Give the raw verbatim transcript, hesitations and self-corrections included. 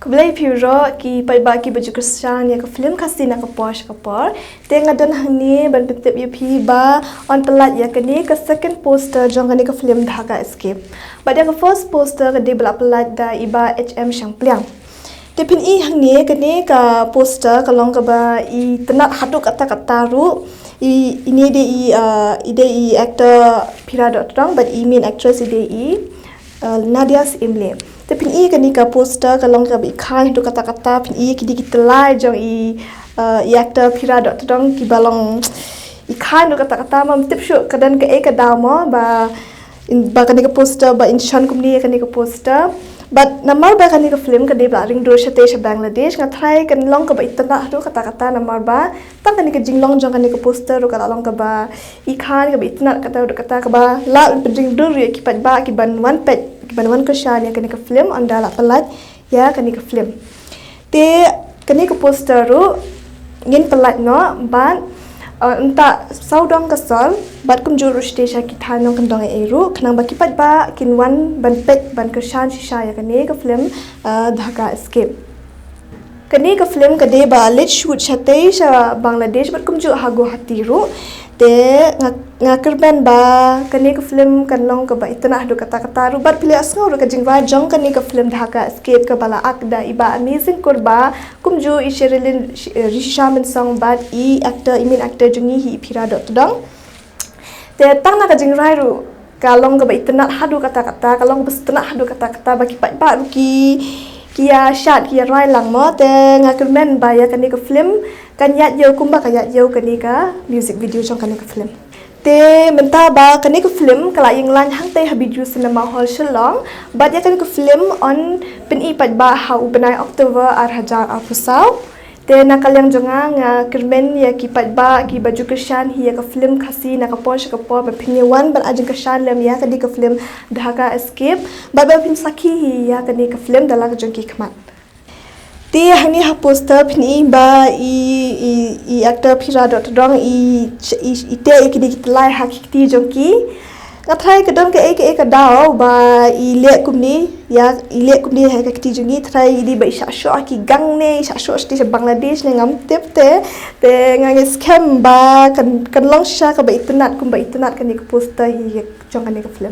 Khublei phi ro ki paidbah ki ba ju kyrshan ïa ka film Khasi na ka por sha ka por. Te nga don hangne ban pyntip ïa phi ba yn pyllait ïa kane ka second poster jong kane ka film Dhaka Escape. Bad ïa ka first poster ka dei ba la pyllait da i Bah H M Shangpliang. Te phin i hangne kane ka poster ka long kaba itynnad haduh katta katta ruh. I, ine dei i, uh, i dei i actor Phira Dohtdong bad i main actress i dei i uh, Nadia Syiemlieh. Te phin i kane ka poster ka long kaba i khain haduh katta katta, phin i ki dei ki tyllai jong i, uh, i actor Phira Dohtdong kiba long i khain haduh katta katta. Ngam tip shuh ka don kaei ka daw mo ba in, ba kane ka poster ba in shon kumne ïa kane ka poster. Bad namar ba kane ka film ka dei ba la ring dur shatei sha Bangladesh, nga tharai kan long kaba itynnad haduh katta katta namar ba tang kane ka jinglong jong kane ka poster ruh ka la long kaba i khain kaba itynnad katta haduh katta kaba la pynring dur ïa ki paidbah ki ban wan peit, ki ban wan kyrshan ïa kane ka film ynda la pyllait ïa kane ka film. Te kane ka poster ruh ngin pyllait noh bad, uh, ynda sawdong ka sor bad kumjuh ruh shatei sha ki thaiñ nongkyndong ei ei ruh khnang ba ki paidbah kin wan ban peit ban kyrshan shisha ïa kane ka film, uh, Dhaka Escape. Kane ka film ka dei ba leit shoot shatei sha Bangladesh bad kumjuh ha Guwahati ruh. Te nga, nga kyrmen ba kane ka film kan long kaba itynnad haduh katta katta ruh bad phi la sngew ruh ka jingrwai jong kane ka film Dhaka Escape kaba la act da i Bah Amazing Kurbah, kumjuh i Sherilyn Sh-, eh, Rishisha Mynsong bad i actor, i main actor jong ngi hi i Phira Dohtdong. Te tang na ka jingrwai ruh ka long kaba itynnad haduh katta katta, ka long kaba itynnad haduh katta katta ba ki paidbah ruh ki, ki ïa shad, ki ïa rwai lang mo. Te nga kyrmen ba ïa kane ka film kan ïaid ïew kumba ka ïaid ïew kane ka music video jong kane ka film. Te mynta ba kane ka film ka la ïeng lain hangtei ha Bijou Cinema Hall Shillong, bad ïa kane ka film yn pyn-i paidbah ha u bnai October ar hajar arphew saw. Te na ka liang jong nga, nga kyrmen ïa ki paidbah ki ba ju kyrshan hi ïa ka film Khasi na ka por sha ka por ba phin ïa wan ban ai jingkyrshan lem ïa kane ka film Dhaka Escape bad ba phin sakhi hi ïa kane ka film da la ka jong ki khmat. Te hangne ha poster phin i ba i, i, i actor Phira Dohtdong i, i, i teh ïa kine ki tyllai ha ki kti jong ki. Nga tharai ka don kaei kaei ka daw ba i leh kumne, ïa i leh kumne ha ka kti jong i, tharai i dei ba i shah shoh ha ki gang ne i shah shoh shatei sha Bangladesh ne ngam tip te. Te nga ngeit skhem ba kan, kan long shisha kaba itynnad kumba itynnad kane ka poster hi jong kane ka film.